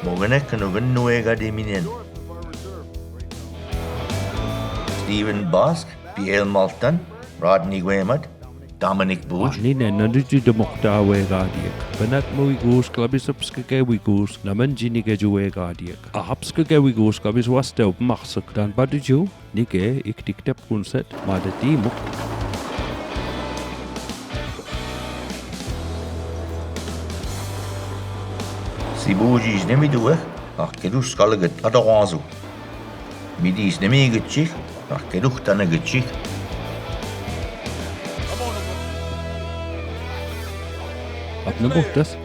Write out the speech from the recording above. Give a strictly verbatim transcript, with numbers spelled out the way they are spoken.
Mogenek nugen nuega diminen. Stephen Bosk, Pierre Malton, Rodney Guemat, Dominic Bush. Ahni nenna nuji dumokta wegaadiek. Benak mu wiguus klabis apskeke wiguus naman ji nige ju wegaadiek. Ahapskeke wiguus klabis waste up maksuk dan badu ju nige iktiktep kunset mada timuk. Sibuji isne mi duwe, ahkedush skalget adawazu. Midi isne mi gitchik, ahkeduh tane gitchik. Apna buhtas,